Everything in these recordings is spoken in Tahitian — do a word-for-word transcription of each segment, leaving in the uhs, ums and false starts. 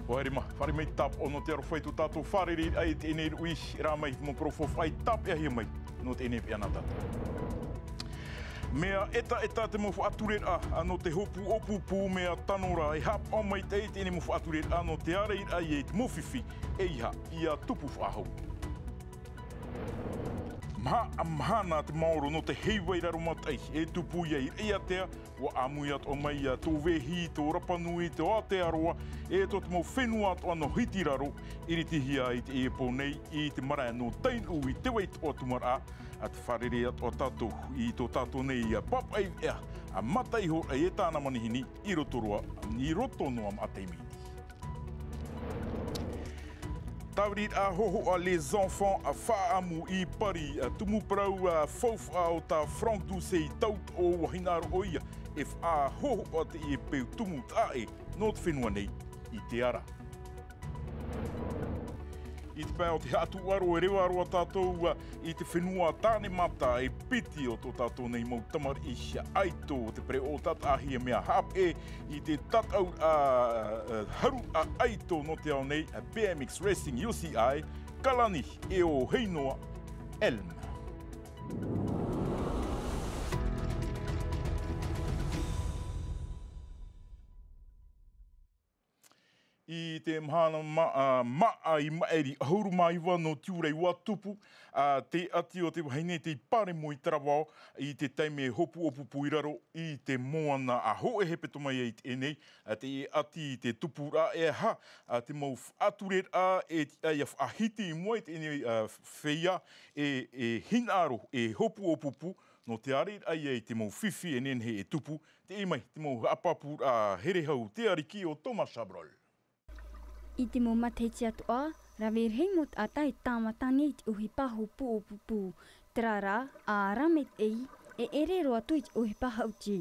Haere mai, fare mai tāpaʻo nō te aroha i tō tātou fārereiraʻa i teie nei ruʻi, rā mai i te mau parau faufaʻa i tāpeʻahia mai nō teie nei peʻe nā tātou. Mea ʻetaʻeta te mau faʻatureraʻa nō te hopu ʻōpūpū, mea tano rā e haʻapaʻo maitaʻi i teie nei mau faʻatureraʻa nō te ārairaʻa i te mau fifi, ʻeiaha ia tupu faʻahou. Maha, mahana te maoro nō te heiva i Raromataʻi e tupu ia i Raʻiātea, ʻua ʻāmui atoʻa mai ia tō Vehi, tō Rapa Nui, tō Aotearoa, e tō te mau fenua atoʻa nō Hitiraro, iritihia i teie pō nei i te marae nō Tainui i te Vaitoʻa Tumaraʻa, ā, te fārerei atoʻa tātou i tō tātou nei ia papaʻi veʻa, ā, mataʻi iho e tāna manihini i roto roa, i roto noa mā te taime nei. Tāviriraʻa hōhoʻa Les Enfants Faʻaʻamu i Paris, ā, tumu parau, ā, faufaʻa o tā Franck Doucet i tauturu, ʻua hinaʻaro ʻoia e faʻahōhoʻa teie peu tumu taʻa ʻē nō te fenua nei i te ara. I te pae o te haʻatūʻaro e reva roa tātou, ā, i te fenua Tānemata e piti o tō tātou nei mau tamariʻi ʻaito, te pereʻoʻo tātaʻahia mea haʻapeʻe i te tataʻuraʻa, ā, ā, haruʻa ʻaito nō te ao nei, ā, B M X Racing U C I, Kalani e ʻo Heinoa Elm. I te mahana ma-, ā, māʻa i maʻiri ʻahuru mā iva nō Tiurai ʻua tupu, ā, te ʻati o te vahine tei paremo i Taravao i te taime hopu ʻōpūpū i raro i te moana, ā, hōʻē hepetoma ia i teie nei, ā, te ʻati i te tupuraʻa, e aha, ā, te mau faʻatureraʻa e tiʻa ia faʻahiti i mua i teie nei, ā, feiā, e, e hinaʻaro, e hopu ʻōpūpū, nō te ārairaʻa ia i te mau fifi e nehenehe e tupu, teie mai te mau haʻapāpūraʻa here hau te ariki o Thomas Chabrol. I te mau matahiti atoʻa, rave rahi mau taʻata e tāmata nei i te ʻohipa hopu ʻōpūpū, terā rā, ā, rā maitaʻi, e ʻere roa atu i te ʻohipa haʻuti.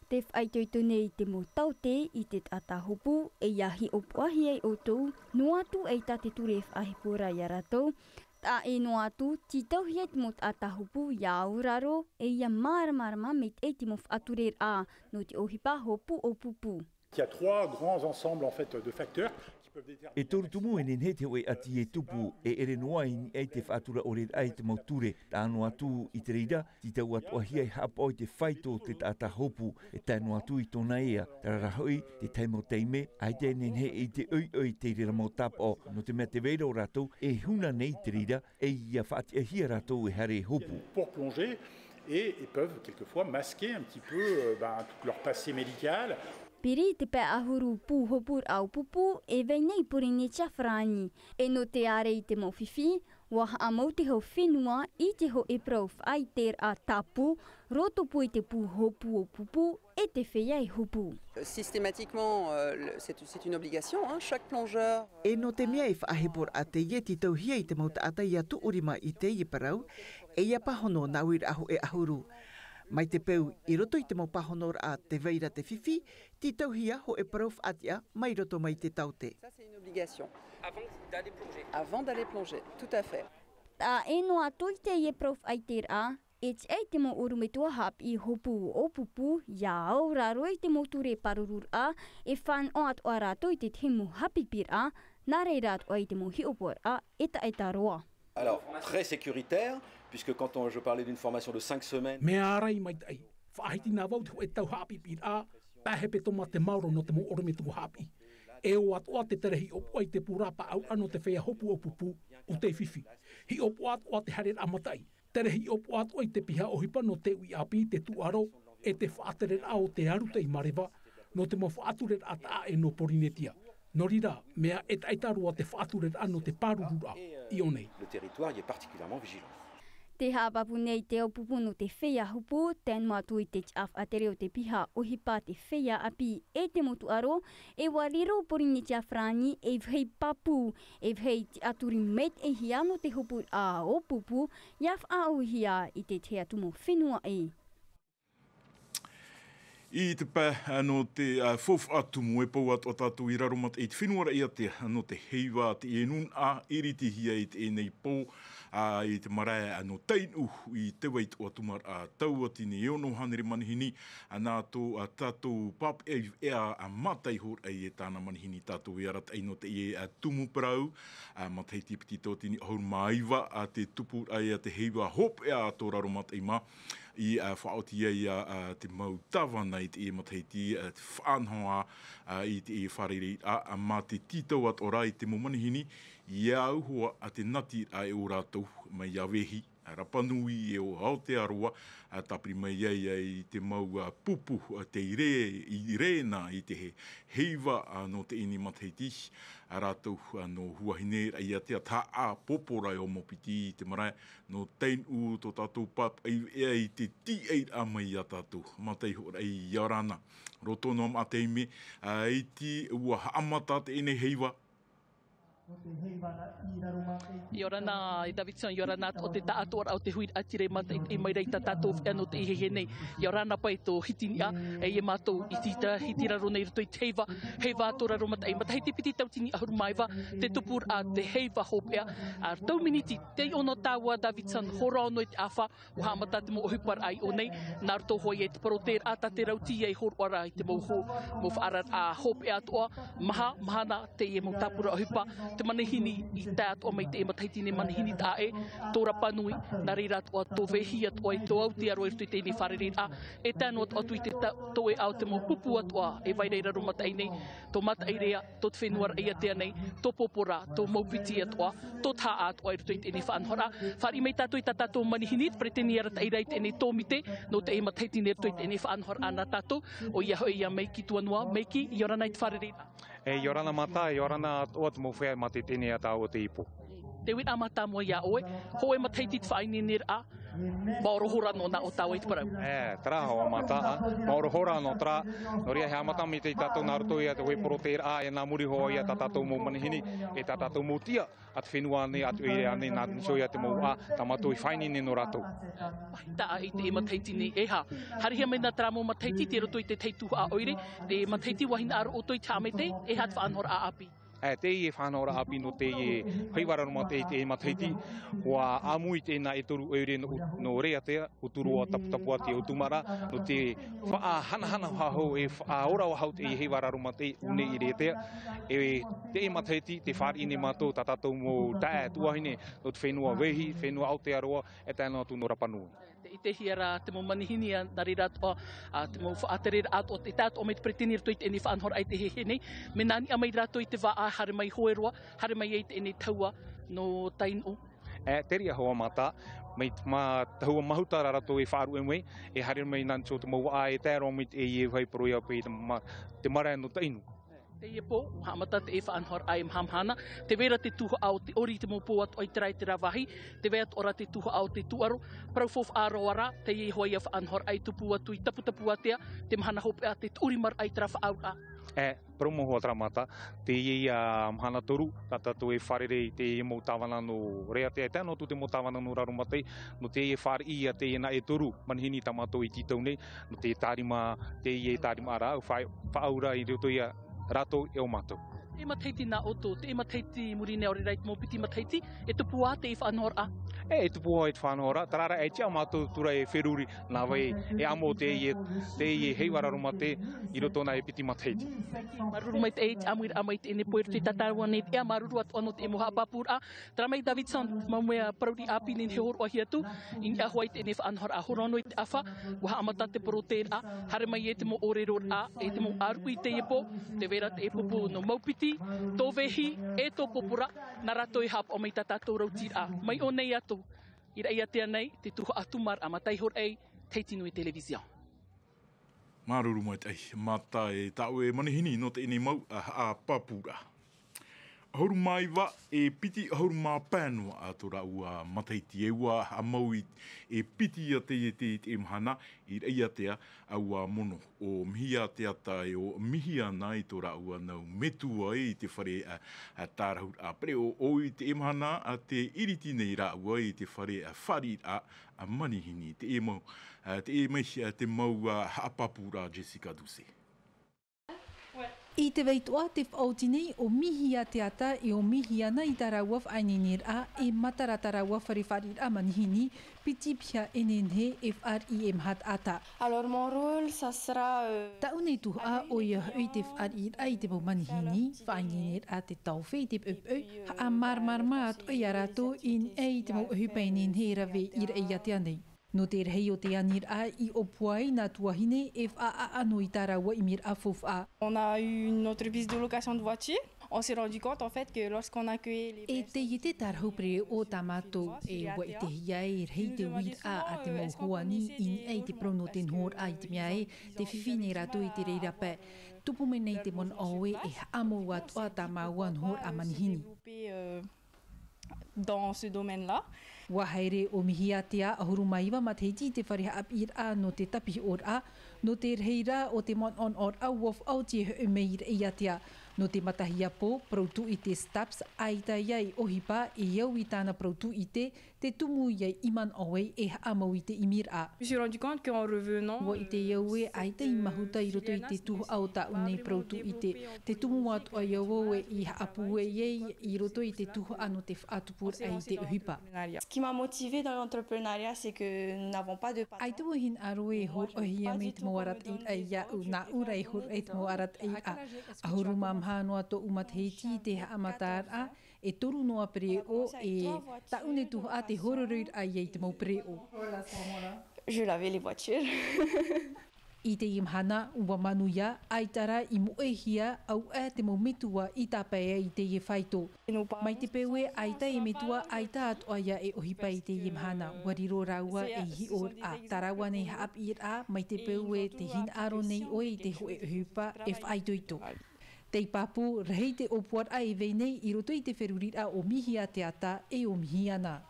Tē faʻaitoito nei te mau taote i te taʻata hopu, e ʻia hiʻopoʻahia e ʻoutou, noa atu ʻaita te ture e faʻahepo ra ia rātou, taʻa ʻē noa atu, tītauhia te mau taʻata hopu ʻia auraro, e ʻia māramarama maitaʻi te mau faʻatureraʻa nō te ʻohipa hopu ʻōpūpū. Il y a trois grands ensembles, en fait, de facteurs qui peuvent déterminer. E toru tumu e nehenehe te hōʻē ʻati e tupu, e ʻere noa i niʻa i te faʻatura ʻore raʻa i te mau ture, taʻa noa atu i te reira, tītau atoʻahia e haʻapaʻo i te faito o te taʻata hopu, e tae noa atu i tōna ea, terā rā hoʻi, te tahi mau taime, ʻaita e nehenehe i te ʻoiʻoi i te reira mau tāpaʻo, nō te mea tē vai ra ʻo rātou, e huna nei i te reira, e ʻia faʻatiʻahia rātou e haere e hopu. Pour plonger et, et peuvent quelquefois masquer un petit peu, euh, ben, tout leur passé médical. Piri i te pae ʻahuru pū hopuraʻa ʻōpūpū e vai nei i Pōrīnetia Farāni. E nō te ārai i te mau fifi, ʻua haʻamau te hau fenua i te hōʻē parau faʻaiteraʻa tāpū, rotopū i te pū hopu ʻōpūpū, e te feiā e hopu. Systématiquement, euh, le, c'est, c'est une obligation, hein, chaque plongeur. E nō te mea e faʻaheporaʻa teie, tītauhia i te mau taʻata ʻia tuʻu rima i teie parau, e ʻia pāhono nā uiraʻa hōʻē ʻahuru. Mai te peu, i roto i te mau pāhonoraʻa tē vai ra te fifi, tītauhia hōʻē parau faʻatiʻa mai roto mai te taote. Ça, c'est une obligation. Avant d'aller plonger. Avant d'aller plonger, tout à fait. Taʻa ʻē noa atu i teie parau faʻaiteraʻa, e tiʻa i te mau ʻorometua haʻapiʻi hopu ʻōpūpū ʻia auraro i te mau ture pārururaʻa, e fānaʻo atoʻa rātou i te tahi mau haʻapiʻiraʻa, nā reira atoʻa i te mau hiʻopoʻaraʻa ʻetaʻeta roa. Alors, très sécuritaire, puisque quand on, je parlais d'une formation de cinq semaines. Mea ārai maitaʻi, faʻahiti na vau te hōʻē tau haʻapiʻiraʻa, pae hepetoma te maoro nō te mau ʻorometua haʻapiʻi. E ʻo atoʻa te tere hiʻopoʻa i te pū rāpaʻauraʻa nō te feiā hopu ʻōpūpū, ʻo tei fifi. Hiʻopoʻa atoʻa te haereraʻa mataʻi. Tere hiʻopoʻa atoʻa i te piha ʻohipa nō te uʻi ʻāpī, te tūʻaro, e te faʻatereraʻa o te aru tei mareva, nō te mau faʻatureraʻa taʻa ʻē nō Pōrīnetia. Nō reira, mea ʻetaʻeta roa te faʻatureraʻa nō te pārururaʻa i ʻō nei. Le territoire y est particulièrement vigilant. Tē haʻapāpū nei te ʻōpūpū nō te feiā hopu, tae noa atu i te tiʻa faʻatere o te piha ʻohipa, te feiā ʻāpī e te mau tūʻaro, e ʻua riro Pōrīnetia Farāni ei vāhi pāpū, ei vāhi tiʻaturi maitaʻihia nō te hopuraʻa ʻōpūpū, ʻia faʻaʻauhia i te tahi atu mau fenua ʻē. I te pae, ā, nō te, ā, faufaʻa tumu, e pau atoʻa tātou i Raromataʻi i te fenua Raʻiātea, ā, nō te heiva, teie nūnaʻa, iritihia i teie nei pō, ā, i te marae, ā, nō Tainuʻu i te Vaitoʻa Tumaraʻa, taua tini e ono hānere manihini, ā, nā tō, ā, tātou pāpaʻi ʻāvaʻe, ā, Mata Ihoraʻa e tāna manihini tātou e arataʻi nō teie, ā, tumu parau, ā, matahiti piti tauatini ʻahuru mā iva, ā, te tupuraʻa ia te heiva hopeʻa a tō Raromataʻi mā, i, ā, faʻaoti ai, ā, ā, te mau tāvana i teie matahiti, ā, te faʻanahoraʻa, ā, i teie fārereiraʻa, ā, mā te tītau atoʻa rā i te mau manihini, i au hoʻi ā te natiraʻa e ō rātou, mai iā Vehi, Rapanui e ʻo Aotearoa, ā, tāpiri mai ai, ā, i te mau, ā, pupu, ā, tei rē, i rē na i te he, heiva, ā, nō teie matahiti, ā, rātou, ā, nō Huahine, ā, ia te ata ʻāpōpōraʻa e ʻo Maupiti i te marae, nō Tainuʻu tō tātou pāpaʻi ʻāvaʻe i te tīaʻiraʻa mai iā tātou. Mata Ihoraʻa, ʻia ora na. Roto noa mā te taime, ā, iti ua haʻamata teie nei heiva. ʻIa ora na, e Davidson, ʻia ora na atoʻa te taʻatoʻaraʻa o te huiraʻatira e mataʻitaʻi mai ra i tā tātou veʻa nō teie hehē nei. ʻIa ora na paʻi tō Hiti Niʻa, e ia mātou i tītau, hiti raro nei i roto i te heiva, heiva a tō Raromataʻi, matahiti piti tauatini ʻahuru mā iva, te tupuraʻa, te heiva hopeʻa, ā, tau miniti, tei ono tāua Davidson, hora ono i te ʻāfa, ua haʻamata te mau ʻohiparaʻa i ʻō nei, nā roto hoʻi i te parau terā, tā te rauti ia i hōroʻa ra i te mau hō-, mau faʻaararaʻa hopeʻa atoʻa, maha, mahana, teie mau tāpura ʻohipa, te manihini i tae atoʻa mai teie matahiti nei, manihini taʻa ʻē, tō Rapanui, nā reira atoʻa tō Vehi atoʻa i tō Aotearoa i roto i teie nei fārereiraʻa, e tae noa atu i te ta-, tōʻeʻa o te mau pupu atoʻa, e vai ra i Raromataʻi nei, tō Mataʻirea, tō te fenua raʻiātea nei, tō Pōpōra, tō Maupiti atoʻa, tō Tahaʻa atoʻa i roto i teie nei faʻanahoraʻa. Fāriʻi mai tātou i tā tātou manihini, te peretiteni arataʻi ra i teie nei tōmite, nō teie matahiti nei i roto i teie nei faʻanahoraʻa nā tātou, ʻoia hoʻi ia Meiki Tuanoa, Meiki, ʻia ora na i te fārereiraʻa. E, ʻia ora na Mata, ʻia ora na atoʻa te mau feiā mā te taime a tāua teie pō. Te uiraʻa mātāmua iā ʻoe, hōʻē matahiti te faʻaineineraʻa, maoro hora noa nā ʻō tāua i te parau. E, terā hoʻi Mata, ā, maoro hora noa terā, nō reira e haʻamata mai tātou nā roto ia te hōʻē poroteiraʻa, e nā muri hoʻi ia tā tātou mau manihini, e tā tātou mau tiʻa, a te fenua nei, a te ʻoire nei, nā te nīʻa ia te mau, ā, tā mātou i faʻaineine nō rātou. Taʻa i teie matahiti nei, e aha, haerehia mai nā terā mau matahiti, tei roto i te tahi tuhaʻa ʻoire, te matahiti ua hinaʻaro ʻoutou i te haʻamaitaʻi, e aha te faʻanahoraʻa ʻāpī? E, teie faʻanahoraʻa ʻāpī nō teie heiva Raromataʻi i teie matahiti, ʻua ʻāmui teie nā e toru ʻoire nō, nō Raʻiātea, ʻo Turoa Taputapuātea, ʻo Tumaraʻa, nō te faʻahanahana faʻahou, e faʻaora faʻahou teie heiva Raromataʻi i ʻō nei i Raʻiātea, e teie matahiti, tē fāriʻi nei mātou, tā tātou mau taeaʻe tuahine, nō te fenua Vehi, fenua Aotearoa, e tae noa atu nō Rapanui. Tē ʻitehia ra te mau manihini, ā, nā reira atoʻa, ā, te mau faʻatereraʻa atoʻa, tē tae atoʻa mai te peretiteni i roto i teie nei faʻanahoraʻa i te hehē nei, mea nā niʻa mai rātou i te vaʻa, haere mai Hoeroa, haere mai ai teie nei tahua nō Tainuʻu. E, terā hoʻi Mata, mai, mā tahua mahuta rā rātou e faʻaruʻe mai, e haere mai nā niʻa i te mau vaʻa e tae roa mai i teie vāhi parau ia paʻi te ma-, te marae nō Tainuʻu. Teie pō, ua haʻamata teie faʻanahoraʻa e maha mahana, tē vai ra te tuhaʻa o te ʻori i te mau pō atoʻa i terā, i terā vāhi, tē vai atoʻa ra te tuhaʻa o te tūʻaro, parau faufaʻa roa rā, teie hoʻi ia faʻanahoraʻa e tupu atu i Taputapuātea, te mahana hopeʻa, te tuʻurimaraʻa i terā faʻaauraʻa. E, parau mau hoʻi terā Mata, teie ia mahana toru, tā tātou e fārerei i te mau tāvana nō Raʻiātea, e tae noa atu te mau tāvana nō Raromataʻi, nō teie fāriʻi ia teie nā e toru manihini tā mātou i tītau nei, nō te tārima, teie tārima rā, faʻa-, faʻaaura i roto ia rātou e ʻo mātou. Teie matahiti nā ʻoutou, teie matahiti i muri nei ʻaore rā i te mau piti matahiti, e tupu ā teie faʻanahoraʻa? E, e tupu ā te faʻanahoraʻa, terā rā e tiʻa mātou atu ra e feruri, nā vai, e amo teie, teie heiva Raromataʻi i roto nā e piti matahiti. Māuruuru maitaʻi i te ʻāmuiraʻa mai i teie nei pō i roto i tā tāua nei veʻa, māuruuru atoʻa nō te mau haʻapāpūraʻa, Terā mai Davidson, mau mea parau ʻāpī nei e hōroʻahia atu, i niʻa hoʻi i teie nei faʻanahoraʻa hora ono i te ʻāfa, ua haʻamata te poroteiraʻa, haere mai e te mau ʻōreroraʻa, e te mau ʻāruʻi i teie pō, tē vai ra te pupu nō Maupiti, tō Vehi, e tō Pōpōra, nā rātou e haʻapaʻo mai i tā tātou rautiraʻa. Mai ʻō nei atu, i Raʻiātea nei, te tuhaʻa Tumaraʻa, Mata Ihoraʻa, Tahiti Nui Television. Māuruuru maitaʻi, Mata, e tā ʻoe manihini nō teie nei mau, ā, haʻapāpūraʻa. ʻAhuru mā iva, e piti ʻahuru mā pae noa ā tō rāua matahiti, e ua haʻamau i, e piti ia teie, teie, teie mahana, i Raʻiātea, ā, ua mono ʻo Mihi a Teata e ʻo Mihi ana i tō rāua nau metua i te fare, ā, ā, tārahu, ā, pereʻoʻo i teie mahana, ā, tē iriti nei rāua i te fare, ā, fāriʻiraʻa, ā, manihini, teie mau, ā, teie mai, ā, te mau, ā, haʻapāpūraʻa Jessica Doucet. I te vaitoʻa te faʻaoti nei o Mihia Teata e o Mihiana i tā rāua faʻaineineraʻa e matara tā rāua fare fāriʻiraʻa manihini, piti piha e nehenehe e fāriʻi e maha taʻata. Alors, mon rôle, ça sera, euh, Taʻu nei tuhaʻa ʻoia hoʻi te fāriʻiraʻa i te mau manihini, faʻaineineraʻa te taofe i te poʻipoʻi, haʻamāramarama atoʻa ia rātou i niʻa i te mau ʻohipa e nehenehe e rave i Raʻiātea nei. Nō te rahi o te aniraʻa i ʻōpua ai nā tuahine e faʻaʻano i tā rāua ʻimiraʻa faufaʻa. On a eu une entreprise de location de voiture. On s'est rendu compte, en fait, que lorsqu'on accueillait les personnes... E teie te tārahu pereʻoʻo tā mātou, e ʻua ʻitehia e rahi te uiraʻa a te mau hoani i niʻa i te parau nō te nohoraʻa, i te mea ē, tē fifi nei rātou i te reira pae. Tupu mai nei te manaʻo ē e haʻamau atoʻa tā māua nohoraʻa manihini. Développer, euh, dans ce domaine-là. ʻUa haere ʻo Mihia Teata ʻahuru mā iva matahiti i te fare haʻapiʻiraʻa nō te tāpiʻiraʻa, nō te reira o te manaʻonaʻoraʻa ʻua faʻaoti e hoʻi mai i Raʻiātea. Nō te matahiapo, parau tūʻite Staps, ʻaita ia i ʻohipa e au i tāna parau tūʻite, tē tumu ia i manaʻo ai e haʻamau i te ʻimiraʻa. Je me suis rendu compte qu'en revenant, ʻUa ʻite au ē ʻaita i mahuta i roto i te tuhaʻa o tāʻu nei parau tūʻite, tē tumu atoʻa ia vau e i haʻapūai ai i roto i te tuhaʻa nō te faʻatupuraʻa i te ʻohipa. Ce qui m'a motivée dans l'entrepreneuriat, c'est que nous n'avons pas de patron. ʻAita vau e hinaʻaro e hōroʻahia mai te mau arataʻiraʻa iāʻu, nāʻu rā e hōroʻa i te mau arataʻiraʻa. ʻAhuru mā maha noa tōʻu matahiti i te haʻamataraʻa, e toru noa pereʻoʻo, e tāʻu nei tuhaʻa te hōroʻaraʻa ia i te mau pereʻoʻo. Je lavais les voitures. I teie mahana, ʻua manuia, ʻaita rā i moʻehia, auaʻe te mau metua i tāpae ai i teie faito. Mai te peu ē ʻaita e metua, ʻaita atoʻa ia e ʻohipa i teie mahana, ʻua riro rāua ei hiʻoraʻa. Tā rāua nei haʻapiʻiraʻa, mai te peu ē tē hinaʻaro nei ʻoe i te hōʻē ʻohipa, e faʻaitoito. Tei pāpū, rahi te ʻōpuaraʻa e vai nei i roto i te feruriraʻa o Mihia Teata e o Mihiana.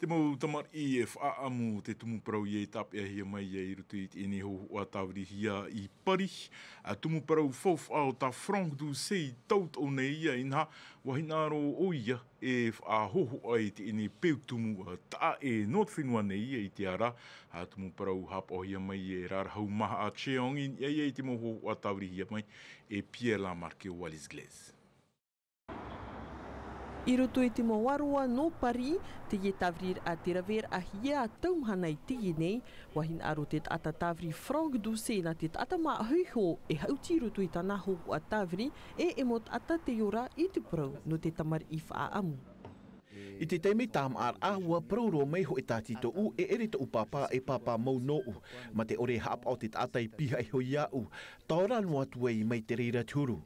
Te mau tamariʻi e faʻaʻamu te tumu parau ia i tāpeʻahia mai ia i roto i teie hōhoʻa tāvirihia i Paris. A tumu parau faufaʻa o tā Franck Doucet i tauturu nei ia, inaha, ʻua hinaʻaro ʻoia e faʻahōhoʻa i teie peu tumu, a, taʻa ʻē nō te fenua nei ia i te ara. A tumu parau haʻapaʻohia mai e Rarahu Maha a Cheong i niʻa ia i te mau hōhoʻa tāvirihia mai e Pierre Lamarque Wallis Glaise. I roto i te mau aroa nō Paris, teie tāviriraʻa te raveraʻahia tau mahana i teie nei, ʻua hinaʻaro te taʻata tāviri Franck Doucet nā te taʻata māʻohi iho e haʻuti i roto i tāna hōhoʻa tāviri, e e mau taʻata tei ora i te parau nō te tamariʻi faʻaʻamu. I te taime tāmāʻaraʻa, ʻua parau roa mai hōʻē tāti tōʻu, e ʻere tōʻu pāpā, e pāpā mau nōʻu. Mā te ʻore haʻapaʻo te taʻata i pihaʻi iho iāʻu, taora noa atu ai mai te reira te huru.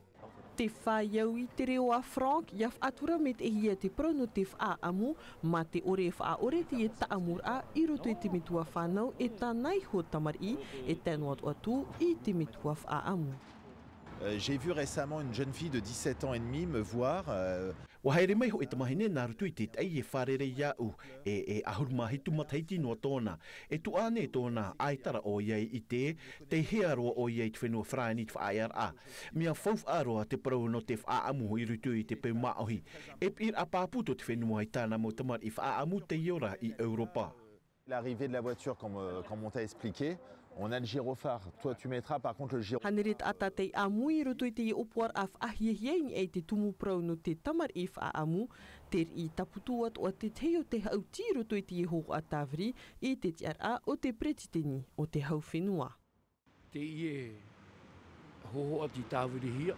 Tē fāʻiʻa au i te reo a Franck, ʻia faʻatura maitaʻihia te parau nō te faʻaʻamu, mā te ʻore e faʻaʻore teie taʻamuraʻa i roto i te metua fānau e tāna iho tamariʻi, e tae noa atu i te metua faʻaʻamu. Euh, j'ai vu récemment une jeune fille de dix-sept ans et demi me voir, euh, ʻUa haere mai hōʻē tamahine nā roto i te taʻi e fārerei iāʻu, e, e ʻahuru mā hitu matahiti noa tōna. E tuaʻane tōna, ʻaita rā ʻoia i ʻite, tei hea roa ʻoia i te fenua Farāni i te faʻaearaʻa. Mea faufaʻa roa te parau nō te faʻaʻamu i roto i te peu māʻohi. E piʻiraʻa pāpū tō te fenua i tāna mau tamariʻi faʻaʻamu tei ora i ʻEuropa. L'arrivée de la voiture, comme, euh, comme on t'a expliqué, on a le gyrophare. Toi, tu mettras par contre le gyro- Hānere taʻata tei ʻāmui i roto i teie ʻōpuaraʻa faʻahiahia i niʻa i te tumu parau nō te tamariʻi faʻaʻamu, te riʻi tāputu atoʻa te tahi o te haʻuti i roto i teie hōhoʻa tāviri i te tiʻaraʻa o te peretiteni o te hau fenua. Teie hōhoʻa tei tāvirihia,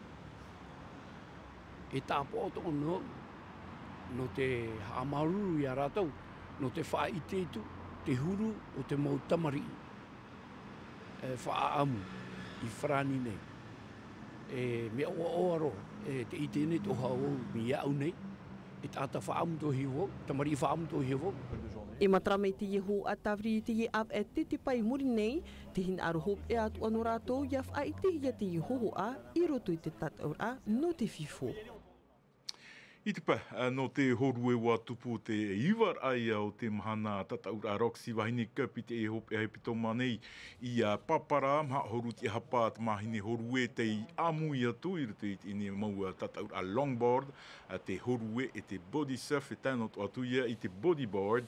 e tāpaʻo tōʻu nō, nō te haʻamāuruuru ia rātou, nō te faʻaʻite atu te huru o te mau tamariʻi, e, faʻaʻamu i Farāni nei. E mea ʻoaʻoa roa, e te ʻite nei tō hau mai iāʻu nei, e taʻata faʻaʻamu tō hia vau, tamariʻi faʻaʻamu tō hia vau. E matara mai teie hōhoʻa tāviri i teie ʻāvaʻe tete paʻi i muri nei, te hinaʻaro hopeʻa atoʻa nō rātou ʻia faʻaʻitehia teie hōhoʻa i roto i te tataʻuraʻa nō te fifo. I te pae, ā, nō te hōrue ʻua tupu te ivaraʻa ia o te mahana tataʻuraʻa Roxy Vahine Cup i teie hopeʻa hepetoma nei i, ā, Papara, maha ʻahuru tiʻahapa tamāhine hōrue tei ʻāmui atu i roto i teie mau, ā, tataʻuraʻa longboard, ā, te hōrue e te body surf e tae noa atu ia i te bodyboard.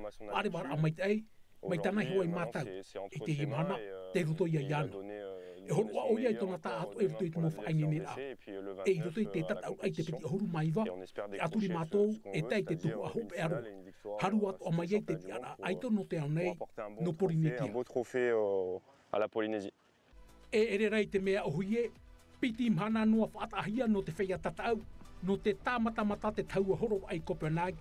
ʻaore vā raʻa maitaʻi mai tāna iho ai mātou i teie mahana, tei roto ia iāna. E hōroʻa ʻoia i tōna taʻatoʻa i roto i te mau faʻaineineraʻa. E i roto i te tataʻuraʻa i te piti ʻahuru mā iva, e ʻaturi mātou, e tae i te tuhaʻa hopeʻa roa. Haru atoʻa mai ai te tiʻaraʻa ʻaito nō te ao nei, nō Porinetia. E ʻere rā i te mea ʻōhie, piti mahana noa faʻataʻahia nō te feiā tataʻu, nō te tāmatamata te tahua horoʻaraʻa i Copenhague,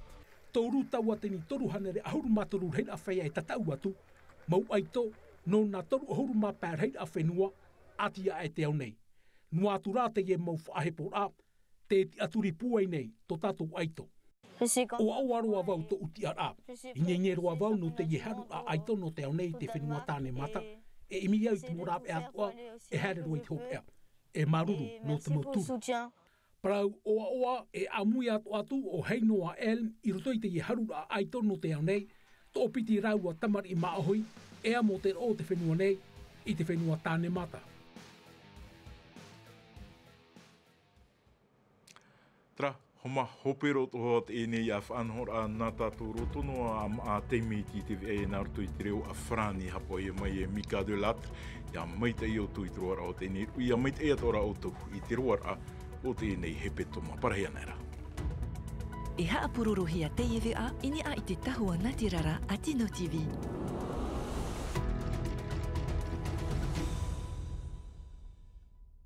toru tauatini toru hānere ʻahuru mā toru rahiraʻa feiā e tataʻu atu, mau ʻaito, nō nā toru ʻahuru mā pae rahiraʻa fenua, ʻati aʻe te ao nei. Noa atu rā teie mau faʻaheporaʻa, tē tiʻaturi pūai nei tō tātou ʻaito. ʻOaʻoa roa vau tōʻu tiʻaraʻa. I nehenehe roa vau nō teie haruraʻa ʻaito nō te ao nei i te fenua Tānemata. E ʻimi au i te mau rāveʻa atoʻa, e haere roa i te hopeʻa. E māuruuru nō te mau turu. Parau ʻoaʻoa, e ʻāmui atoʻa atu ʻo Heinoa Elm i roto i teie haruraʻa ʻaito nō te ao nei, toʻopiti rāua tamariʻi māʻohi, e amo te roʻo o te fenua nei, i te fenua Tānemata. Terā, homa hope roa atoʻa teie nei ā faʻanahoraʻa nā tātou roto noa ā maʻa taime i te veʻa nā roto i te reo a Farāni, haʻapaʻohia mai e Mika de Lattre. ʻIa maitaʻi ʻoutou i te roaraʻa o teie nei, ʻia maitaʻi atoʻa rā ʻoutou i te roaraʻa o teie nei hepetoma. Parahi ana ra. E haʻapurorohia teie veʻa i niʻa i te tahua nā te rara a Tino T V.